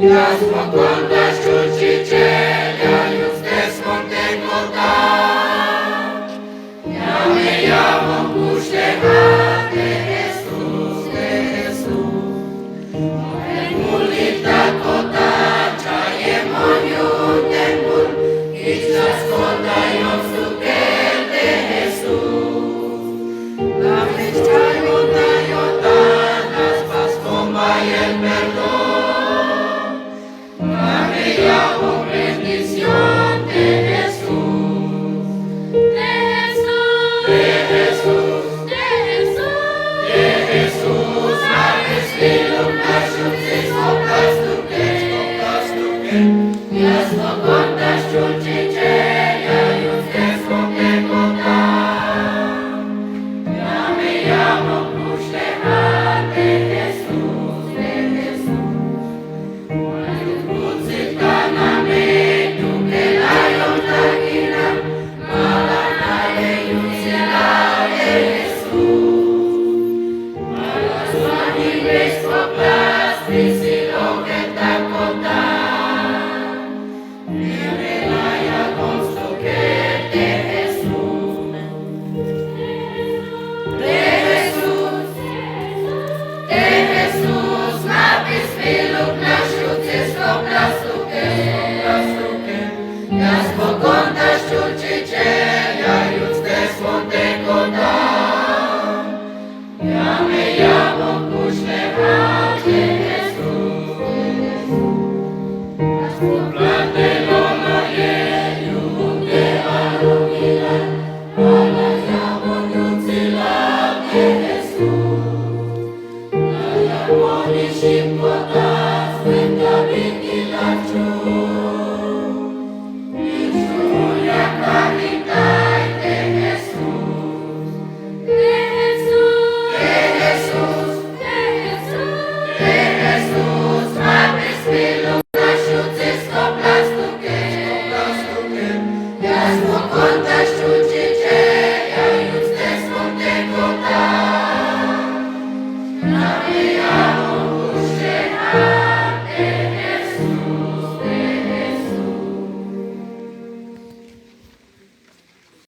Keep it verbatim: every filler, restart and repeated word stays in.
Ya spokon ta xch'ulchichel, ya yuts'tesbon te ko'tan. Ya me ya'bon k'ux te ja' te Jesús, te Jesús. Mo'el mul in ta ko'tan, ch'ayemon yu'un te mul, jich la skoltayon stukel te Jesús. La jich ch'ayemon ta yo'tan, la spasbon bayel perdón. Dame ya un bendición de Jesús. De Jesús, de Jesús, de Jesús, de Jesús. Dame espíritu, más un disco, más tu que, más tu que. Ya esto con las chuchiche, ya yo te escondí con. Dame ya un de Jesús, de Jesús. Te Jesús, te Jesús, ma bix biluk nax yuts'istok ta stukel, ta stukel. Ya spokon ta xch'ulchichel, ya yuts'tesbon te ko'tan. Ya me ya'bon k'ux te ja' te Jesús.